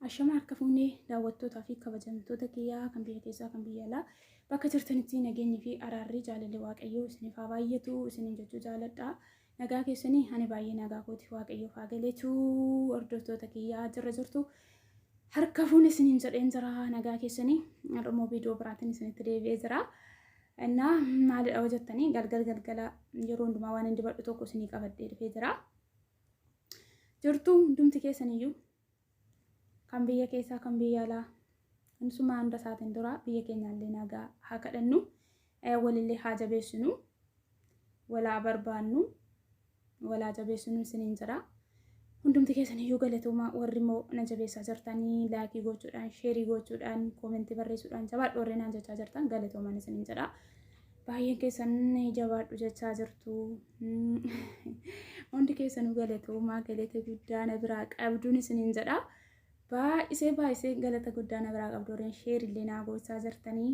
Ashama harka fuunee daawwattootaa fi kabajamtoota kiyyaa kan biyya keessaa kan biyya alaa bakka jirtanitti nageenyi fi araarri jaalalli Waaqayyoo isiniif haa baay'atu isiniin jechuu jaaladha. Nagaa keessanii ani baay'ee nagaa kooti Waaqayyoof haa galatu hordoftoota kiyyaa jirra jirtu. Harka fuune isiniin jedheen jira nagaa keessanii har'ummoo viidiyoo biraatiin isinitti deebi'ee jira. Innaa maalidha hojjettanii galgal galgala yeroo hundumaa waan hin dibadhu tokko isinii qabadhee dhufee jira. Jirtu hundumti keessaniyyuu kan biyya keessaa kan biyya alaa hundumaa hunda isaatiin dura biyya keenyaallee nagaa haa kadhannu walillee haa jabeessinu walaa barbaannu walaa jabeessinu isiniin jira. Hundumti keessaniyyuu galatoomaa warri immoo na jabeessaa jirtanii laayikii gochuudhaan sheerii gochuudhaan koomentii barreessuudhaan jabaadhu warri naan jechaa jirtan galatoomaan isiniin jedha. Baay'een keessan jabaadhu jechaa jirtu. Hundi keessanuu galatoomaa galata guddaa na biraa qabduun isiniin jedha. Baay'isee baay'isee galata guddaa na biraa qabdu warreen sheerillee naa gochaa jirtanii.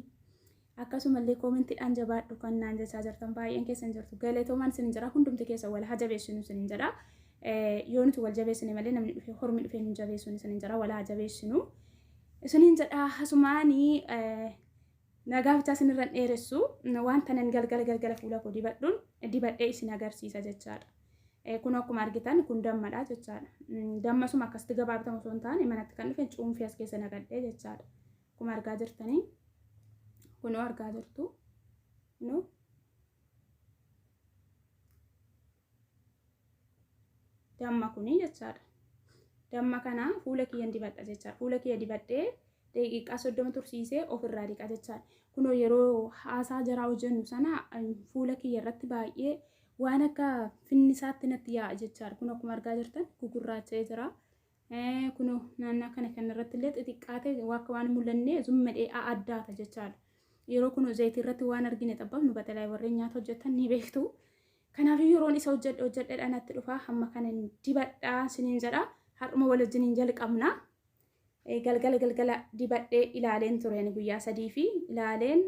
Akkasumallee koomentiidhaan jabaadhu kan naan jechaa jirtan baay'een keessan jirtu. Galatoomaan isiniin jedha hundumti keessan wal haa jabeessinu isiniin jedha. Yoo nuti wal jabeessine malee namni dhufee hormi dhufee nu jabeessuun isiniin jedha wal haa jabeessinu. Isiniin jedha hasumaanii nagaa bichaa isinirra hin dheeressu wanta nan galgala galgala fuula koo dibadhuun dibadhee isin agarsiisa jechaadha. Kun akkuma argitan kun dammadha jechaadha. Damma suma akkasitti gabaa bitamu osoo hin taane manatti kan dhufe cuunfii as keessa naqadhee jechaadha. Akkuma argaa jirtanii kunoo argaa jirtu kunoo damma kuni jechaadha. Damma kana fuula kiyyan dibadha jechaadha. Fuula kiyya dibadhee daqiiqaa 30 tursiisee ofirraa dhiqa jechaadha. Kunoo yeroo haasaa jaraa hojjennu sana fuula kiyya irratti baay'ee waan akka finnisaatti natti yaa'a jechaadha. Kun akkuma argaa jirtan gugurraacha'ee jira. Kunoo naannaa kana kan irratti illee xixiqqaatee akka waan mul'annee zummadhee addaata jechaadha. Yeroo kunoo zayitii irratti waan argine xabbabnu batalaa warreen nyaata hojjetan ni beektu. Kanaaf yeroon isa hojjedhe hojjedhedha natti dhufa hamma kana dibadhaa siniin jedha. Har'uma wal wajjiniin jalqabna. Galgala galgala dibadhee ilaaleen tureen guyyaa sadii fi ilaaleen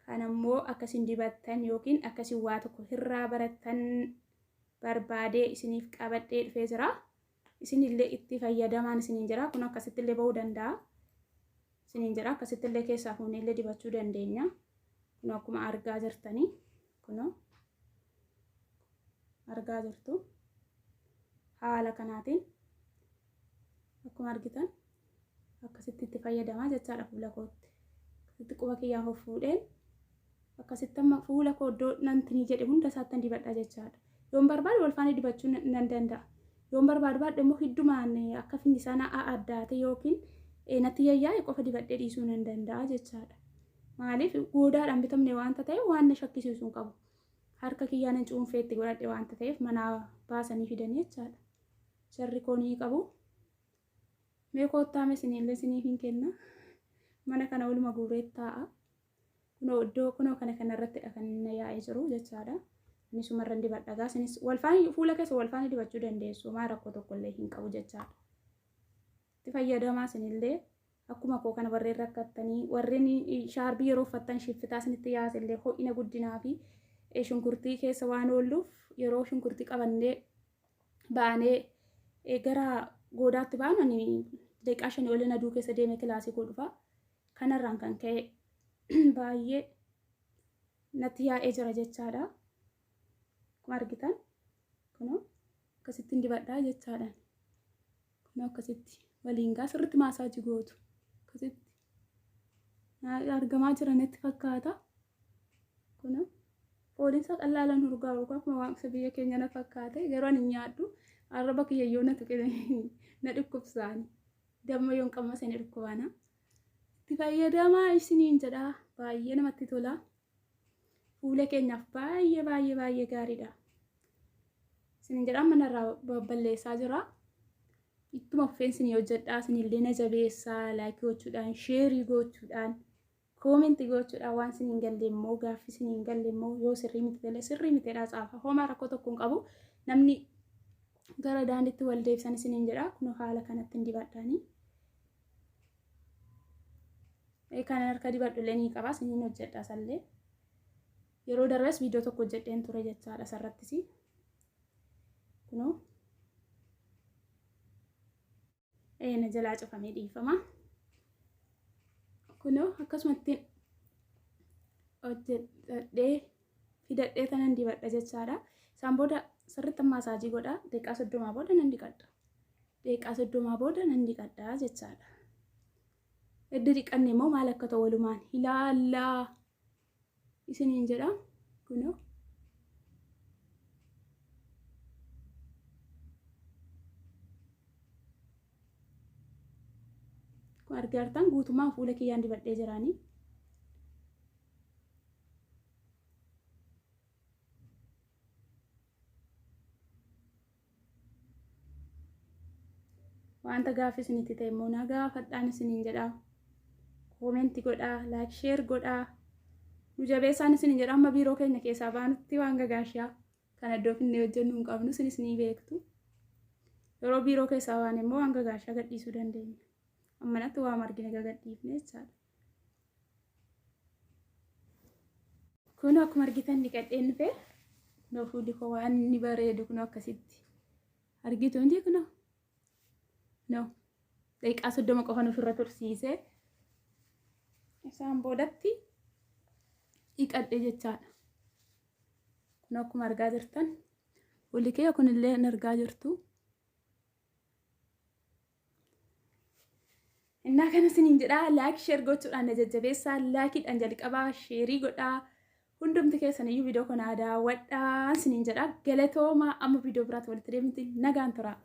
kan ammoo akkasin dibattan yookiin akkasin waa tokko irraa barattan barbaadee isiniif qabadhee dhufee jira. Isinillee itti fayyadamaan isiniin jira. Kun akkasitti illee ba'uu danda'a. Isiniin jira. Akkasitti illee keessaa fuunee illee dibachuu dandeenya. Kun akkuma argaa jirtanii. Kunoo argaa jirtu. Haala kanaatiin akkuma argitan akkasitti itti fayyadamaa jechaadha fuula kootti. Akkasitti quba kiyyaan fuffuudheen akkasitti amma fuula koo iddoo nantinii jedhe hunda isaattan dibadha jechaadha. Yoon barbaade wal faana dibachuu nan danda'a. Yoon barbaadu baadhe immoo hiddumaan akka finnisaa na addaate yookiin natti yayyaa'e qofa dibadhee dhiisuu nan danda'a jechaadha. Maaliif goodaadhaan bitamne waanta ta'eef waan na shakkisiisu hin qabu. Harka kiyyaan cuunfee itti godhadhe waanta ta'eef manaa baasanii fidanii jechaadha. Jarri koo ni qabu. Mee koottaa mee isiniillee isiniif hin kenna. Mana kana oluma guuree taa'a. Kunoo iddoo kunoo kana kanarrattidha kan inni yaa'ee jiru jechaadha. Inni sumarran dibadha gaa isinis walfaani fuula keessa walfaani dibachuu dandeessu. Maa rakkoo tokkollee hin qabu jechaadha. Itti fayyadamaa isinillee akkuma koo kana warreen rakkattanii warreen shaarbii yeroo uffattan shiffitaa isinitti yaasellee ho'ina guddinaa fi shunkurtii keessa waan oolluuf yeroo shunkurtii qabannee baanee gara goodaatti baanu ani daqiiqaa shanii olin aduu keessa deemee kilaasii koo dhufa. Kanarraan kan ka'e baay'ee natti yaa'ee jira jechaadha. Akkuma argitan kunoo akkasittiin dibadhaa jechaadha. Kunoo akkasitti waliin gaa sirriitti maasaajii gootu. Akkasitti argamaa jira natti fakkaata. Kunoo fooliinsaa qallaalaan urgaa urgaa akkuma waaqsa biyya keenya na fakkaate garuu ani hin nyaadhu arraba kiyya yoo na tuqe na dhukkubsaani. Damma yoon qammase ni dhukkubana. Itti fayyadamaa isiniin jedha baay'ee namatti tola. Fuula keenyaaf baay'ee baay'ee baay'ee gaariidha. Isiniin jedha manarraa babballeessaa jira. Ittuma fufeen isinii hojjedhaa isinillee na jabeessaa laayikii gochuudhaan sheerii gochuudhaan koomentii gochuudhaan waan isin hin galle immoo gaaffii isin hin galle immoo yoo sirrii miti ta'e sirrii miteedhaa tsaafa homaa rakkoo tokko hin qabu namni gara daandiitti wal deebisan isiniin jedha kunoo haala kanatti hin dibadhaanii. Kan harka dibadhu illee ni qaba isiniin hojjedha isallee. Yeroo darbes viidiyoo tokko hojjedheen ture jechaadha isarrattis. Kunoo. Na jalaa cufamee dhiifama. Kunoo akkasumatti hojjedhee fidadhee tanan dibadha jechaadha. Isaan booda sirriitti maasaajii godha. Daqiiqaa 30 booda nan dhiqadha. Daqiiqaa 30 booda nan dhiqadha jechaadha. Edda dhiqanne immoo maal akka ta'u walumaan ilaallaa isiniin jedha. Kunoo. Kun argaa jirtan guutummaan fuula kiyyaan dibadhee jiraanii. Wanta gaaffii isinitti ta'e immoo na gaafadhaan isiniin jedha. Koomentii godhaa, laayik sheer godhaa. Nu jabeessaan isiniin jedha amma biiroo keenya keessaa baanutti waan gagaashaa kan iddoo finnee hojjennu hin qabnu isinis ni beektu. Yeroo biiroo keessaa waan immoo waan gagaashaa gadhiisuu dandeenya. Ammanatti waan argine gagadhiifne jechaadha. Kun akkuma argitan dhiqadheen dhufe. Kunoo fuulli koo waan inni bareedu kunoo akkasitti. Argitu hundi kunoo. No. Daqiiqaa 30 qofan ofirra tursiise. Isaan boodatti dhiqadhe jechaadha. Kun akkuma argaa jirtan fuulli kee kunillee hin argaa jirtu. Innaa kana isiniin jedhaa laayik sheer gochuudhaan na jajjabeessaa laayikiidhaan jalqabaa sheerii godhaa hundumti keessan iyyuu viidiyoo kana daawwadhaa isiniin jedhaa galatoomaa amma viidiyoo biraatti walitti deemti nagaan turaa.